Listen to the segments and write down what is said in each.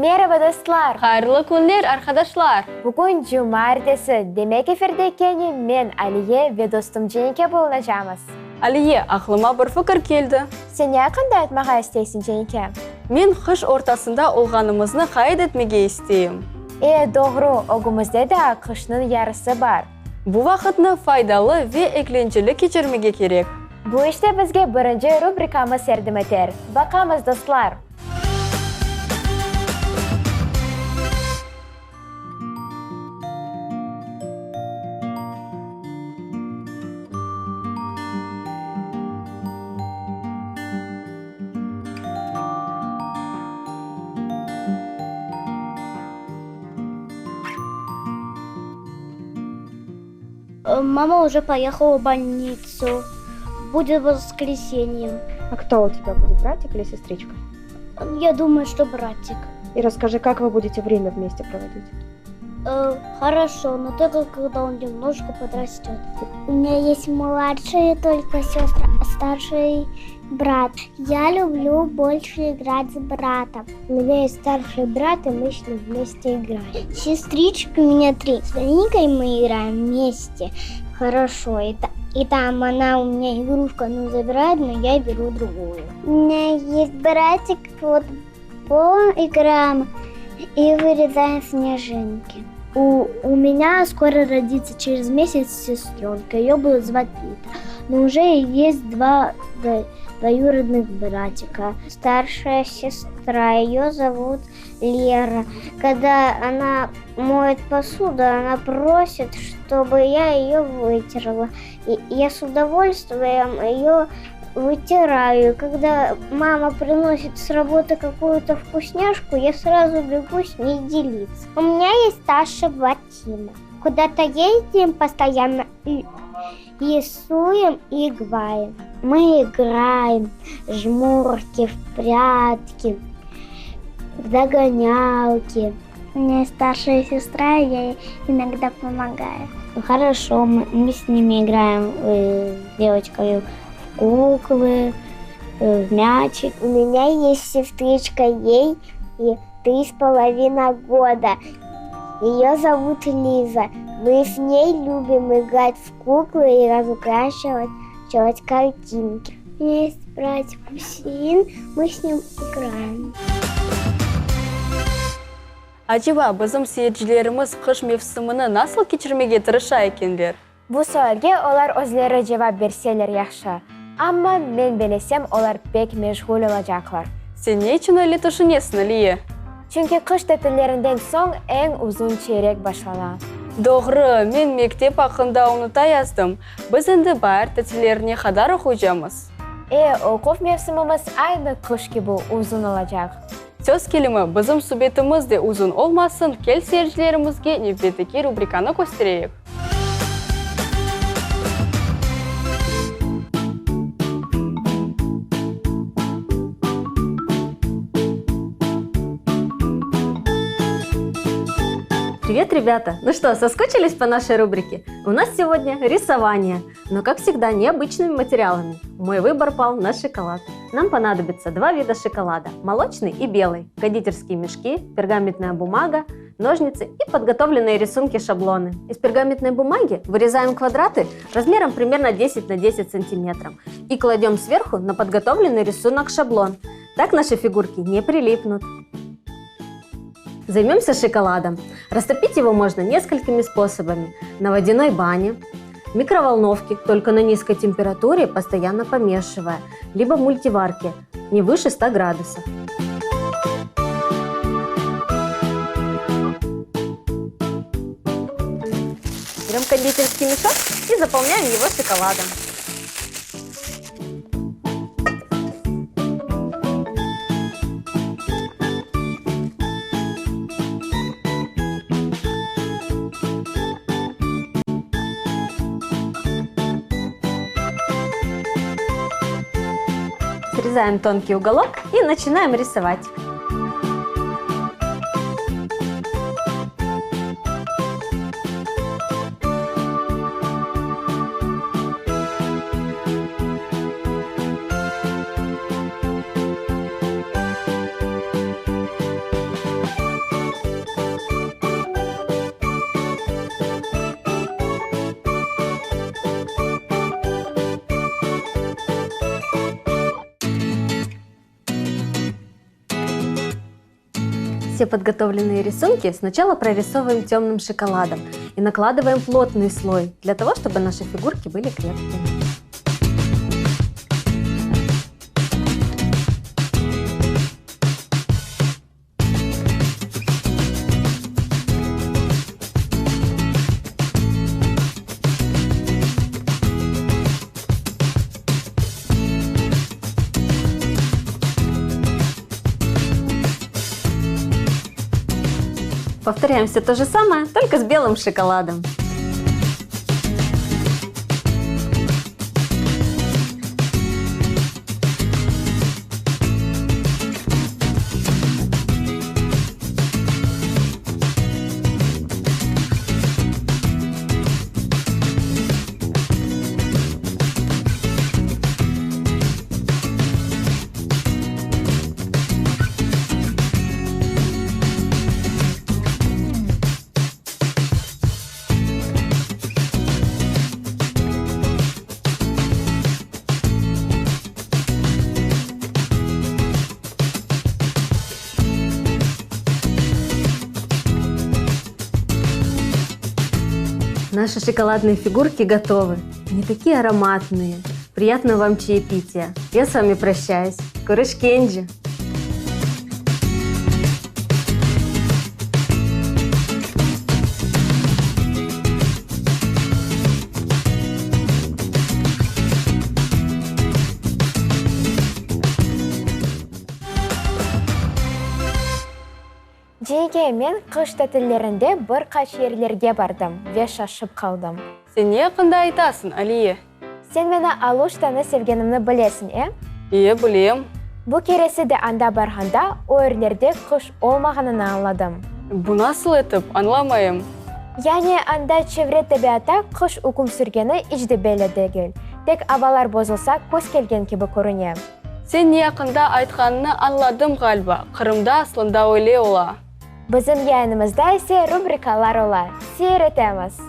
Meraba, dostlar! Hayırlı künler, arqadaşlar! Bugün cumaertesi, demek efirde kene men, Aliye, ve dostum Cenike bulunacamız. Aliye, aqlıma bir fikir keldi. Sen ne aqqında aytmağa isteysiñ, Cenike? Men qış ortasında olğanımıznı qayd etmege isteyim. E, doğru, ögümizde daa qışnıñ yarısı bar. Bu vaqıtnı faydalı ve eglenceli keçirmege kerek. Bu işte bizge birinci rubrikamız yardım eter. Baqamız, dostlar! Мама уже поехала в больницу. Будет в воскресенье. А кто у тебя будет, братик или сестричка? Я думаю, что братик. И расскажи, как вы будете время вместе проводить? Э, хорошо, но только когда он немножко подрастет. У меня есть младшие только сестры, а старший брат. Я люблю больше играть с братом. У меня есть старший брат, и мы с ним вместе играем. Сестричка у меня три. С Вероникой мы играем вместе. Хорошо. И, и там она у меня игрушку ну, забирает, но я беру другую. У меня есть братик, вот футбол играем и вырезаем снежинки. У, у меня скоро родится через месяц сестренка, ее будут звать Рита. Но уже есть два двоюродных братика. Старшая сестра, ее зовут Лера. Когда она моет посуду, она просит, чтобы я ее вытерла. И я с удовольствием ее вытираю. Когда мама приносит с работы какую-то вкусняшку, я сразу бегу с ней делиться. У меня есть старший брат Тима. Куда-то ездим постоянно, и рисуем и играем. Мы играем жмурки, в прятки, в догонялки. У меня есть старшая сестра, я ей иногда помогаю. Хорошо, мы, мы с ними играем э, с девочкой в куклы, э, в мячик. У меня есть сестричка, ей и 3,5 года. Ее зовут Лиза. Мы с ней любим играть в куклы и разукрашивать делать картинки. У меня есть братик Усеин, мы с ним играем. Aceba, bizim seyircilerimiz qış mevsimini nasıl keçirmege tırışa ekenler? Bu sualge olar özleri cevap berseler yahşı. Amma, men belesem, olar pek meşğul olacaqlar. Sen ne içün öyle tüşünesiñ, Aliye? Çünki qış tatillerinden soñ eñ uzun çeyrek başlana. Doğru, men mektep aqqında unuta yazdım. Biz endi baar tatillerine qadar oquycamız. E, oquv mevsimimiz aynı qış kibi uzun olacaq. Söz kelimi, bizim subetimiz de uzun olmasın, kel seyircilerimizge nevbetteki rubrikanı köstereyik. Привет, ребята! Ну что, соскучились по нашей рубрике? У нас сегодня рисование, но, как всегда, необычными материалами. Мой выбор пал на шоколад. Нам понадобится два вида шоколада – молочный и белый, кондитерские мешки, пергаментная бумага, ножницы и подготовленные рисунки-шаблоны. Из пергаментной бумаги вырезаем квадраты размером примерно 10 на 10 сантиметров и кладем сверху на подготовленный рисунок-шаблон. Так наши фигурки не прилипнут. Займемся шоколадом. Растопить его можно несколькими способами. На водяной бане, микроволновке, только на низкой температуре, постоянно помешивая, либо в мультиварке, не выше 100 градусов. Берем кондитерский мешок и заполняем его шоколадом. Срезаем тонкий уголок и начинаем рисовать. Все подготовленные рисунки сначала прорисовываем темным шоколадом и накладываем плотный слой, для того, чтобы наши фигурки были крепкими. Повторяем все то же самое, только с белым шоколадом. Наши шоколадные фигурки готовы. Они такие ароматные. Приятного вам чаепития. Я с вами прощаюсь. Körüşkence! Ceyge, men qış tatillerinde bir qaç yerlerge bardım ve şaşıp qaldım. Sen ne aqqında aytasıñ, Aliye? Sen meni Aluştanı sevgenimni bilesiñ, e? E, bilem. Bu keresi de anda barğanda, o yerlerde qış olmağanını añladım. Bu nasıl etip, añlamayım. Yani anda çevre tabiatta qış üküm sürgeni iç de belli degil. Tek avalar bozulsa küz kelgen kibi körüne. Sen ne aqqında aytqanıñnı añladım ğaliba, Qırımda aslında öyle ola. Bizim yayınımızda ise rubrikalar ola. Seyir etemiz!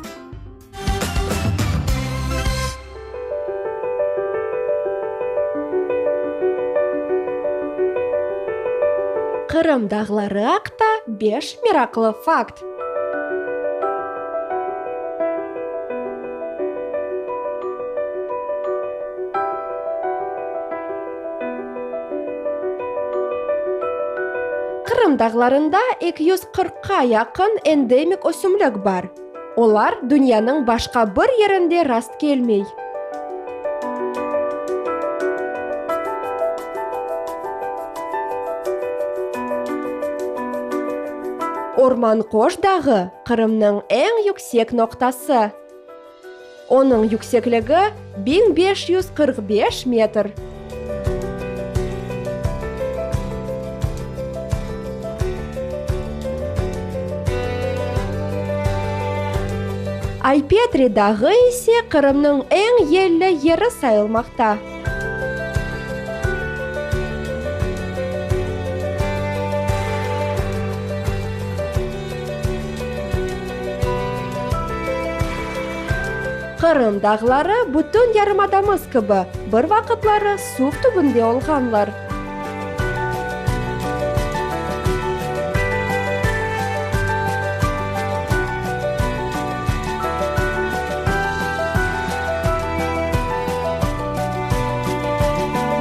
Qırım dağları aqta beş meraqlı fakt. Qırım dağlarında 240-qa yaqın endemik ösümlik bar. Olar dünyanıñ başqa bir yerinde rastkelmey. Orman-Qoş dağı, Qırımnıñ eñ yüksek noqtası. Onıñ yüksekligi, 1545 metr. Ay-Petri dağı ise Qırımnıñ eñ yelli yeri sayılmaqta. Qırım dağları bütün yarımadamız kibi bir vaqıtları suv tübünde olğanlar.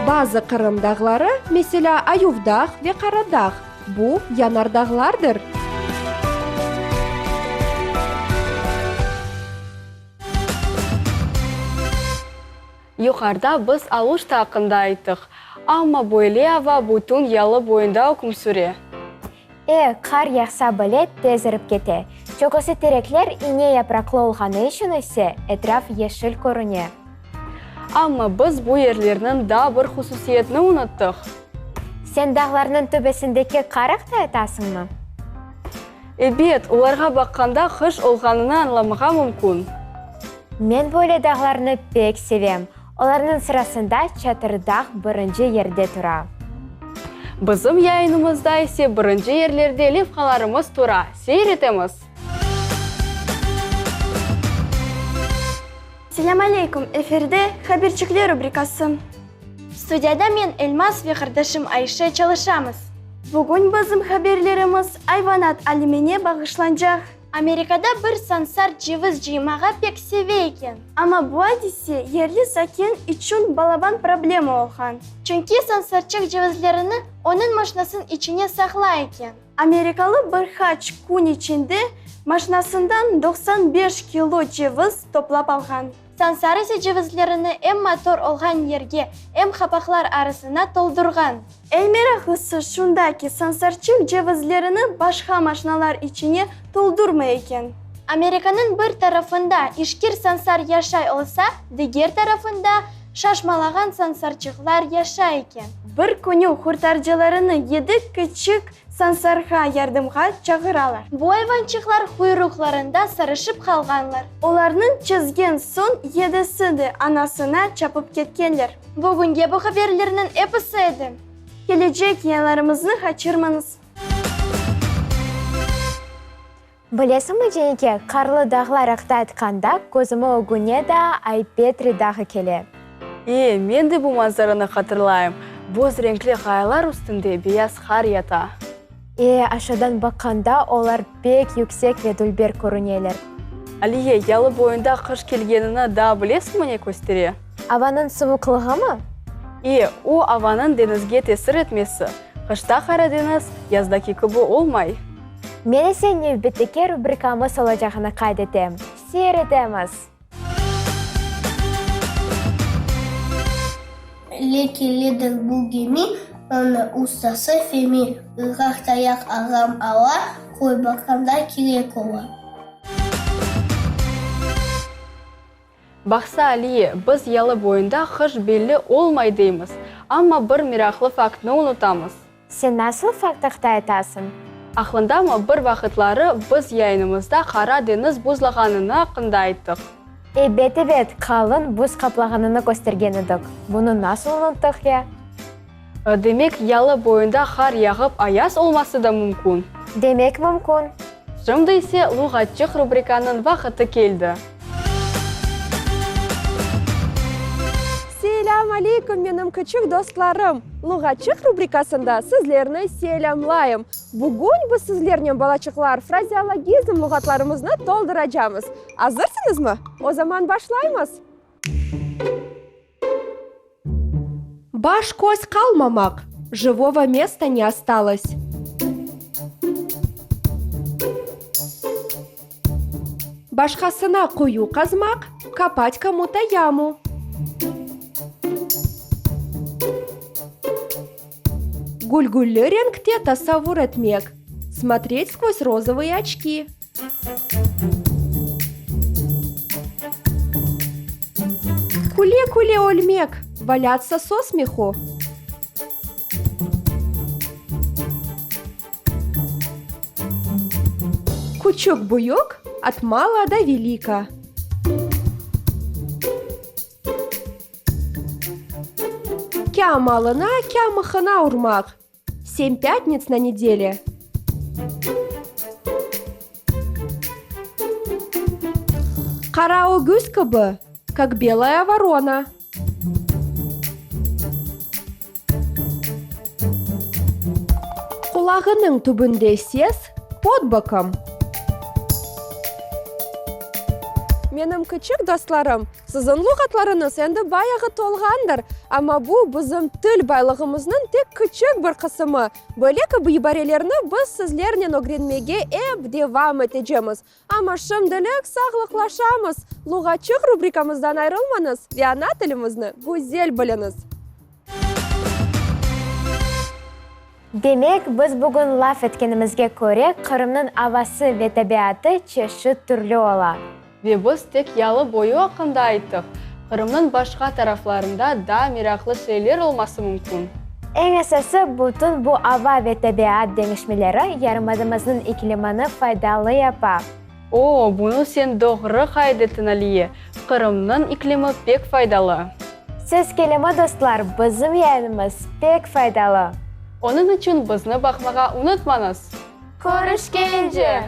Bazı Qırım dağları, meselâ Ayuvdağ ve Qaradağ, bu yanardağlardır. Yuqarıda biz Aluşta aqqında ayttıq. Amma böyle ava bütün yalı boyunda üküm süre. E, qar yağsa bile tez irip kete. Çoqusı terekler iñe yapraqlı olğanı içün ise etraf yeşil körüne. Amma biz bu yerlerniñ daa bir hususiyetini unuttıq. Sen dağlarnıñ töpesindeki qar aqta aytasıñmı? Ebet, olarğa baqqanda qış olğanını añlamağa mümkün. Men böyle dağlarnı pek sevem. Olarnıñ sırasında Çatırdağ birinci yerde tura. Bizim yayınımızda ise birinci yerlerde levhalarımız tura. Seyir etemiz! Selâm aleyküm, efirde Haberçikler rubrikası. Studiyada men, Elmaz ve qardaşım Ayşe çalışamız. Bugün bizim haberlerimiz ayvanat alemine bağışlanacaq. Amerikada bir sansar ceviz cıymağa pek seve eken. Amma bu adise yerli sakin içün balaban problema olğan. Çünki sansarçıq cevizlerini onıñ maşnasınıñ içine saqlay eken. Amerikalı bir qaç kün içinde maşnasından 95 kilo ceviz toplap alğan. Sansar ise cevizlerini em motor olğan yerge, em qapaqlar arasına toldurğan. Eñ meraqlısı şunda ki, sansarçıq cevizlerini başqa maşnalar içine toldurmay eken. Amerikanıñ bir tarafında işkir sansar yaşay olsa, diger tarafında şaşmalağan sansarçıqlar yaşay eken. Bir künü qurtarcılarını yedi kiçik sansarğa yardımğa çağıralar. Bu ayvançıqlar quyruqlarında sarışıp qalğanlar. Olarnıñ çezgen soñ yedisi de anasına çapıp ketkenler. Bugünge bu haberlerniñ episi edi. Kelecek yayınlarımıznı qaçırmañız. Bilesiñmi, Cenike, qarlı dağlar aqta aytqanda, közüme ögüne daa Ay-Petri dağı kele. E, men de bu manzaranı hatırlayım. Boz renkli qayalar üstünde beyaz qar yata. E, aşağıdan baqqanda olar pek yüksek ve dülber körüneler. Aliye, yalı boyunda qış kelgenini daa bilesiñmi ne köstere? Avanıñ suvuqlığımı? E, o avanıñ deñizge tesir etmesi. Qışta Qara deñiz yazdaki kibi olmay. Men ise nevbetteki rubrikamız olacağını qayd etem. Seyir etemiz! Lekelidir bu gemi, Onı ustası Femi. Irğaq tayaq ağam ala, Qoy baqqanda kerek ola. Baqsa, Aliye, biz yalı boyunda qış belli olmay deymiz, amma bir meraqlı faktnı unutamız. Sen nasıl fakt aqta aytasıñ? Aqlıñdamı, bir vaqıtları biz yayınımızda Qara deñiz buzlağanını aqqında ayttıq. Ebet, ebet, qalın buz qaplağanını köstergen edik. Bunı nasıl unuttıq ya? Demek, yalı boyunda qar yağıp ayaz olması da mümkün? Demek mümkün. Şimdi ise Luğatçıq rubrikanıñ vaqıtı keldi. Selâm aleyküm, menim küçük dostlarım! Luğatçıq rubrikasında sizlerni selâmlayım. Bugün biz sizlernen, balaçıqlar, frazeologizm luğatlarımıznı tolduracamız. Azırsıñızmı? O zaman başlaymız! Baş-köz qalmamaq, živogo mesta ne ostalosi. Başqasına quyu qazmaq, kopat komu-to yamu. Gülgulli renkte tasavvur etmek, smotret skvoz rozovıye oçki. Küle-küle ölmek, valâtsa so smehu. Küçük büyük, ot mala do velika. Kâ malına, kâ mıhına urmaq, sem pâtnits na nedele. Qara ögüz kibi, kak belaya vorona. Qulağınıñ tübünde ses, pod bokom. Menim küçük dostlarım, siziñ luğatlarıñız endi bayağı tolğandır, amma bu bizim til baylığımıznıñ tek küçük bir qısımı. Böyle kibi ibarelerni biz sizlernen ögrenmege ep devam etecemiz. Amma şimdilik sağlıqlaşamız, Luğatçıq rubrikamızdan ayrılmañız ve ana tilimizni güzel biliñiz! Demek, biz bugün laf etkenimizge köre, Qırımnıñ avası ve tabiatı çeşit türlü ola. Ve biz tek yalı boyu aqqında ayttıq, Qırımnıñ başqa taraflarında daa meraqlı şeyler olması mümkün. Eñ esası, bütün bu ava ve tabiat deñişmeleri yarımadamıznıñ iklimini faydalı yapa. O, bunı sen doğru qayd ettiñ, Aliye, Qırımnıñ iklimi pek faydalı. Söz kelimi, dostlar, bizim yayınımız pek faydalı. Onıñ içün bizni baqmağa unutmañız! Körüşkence!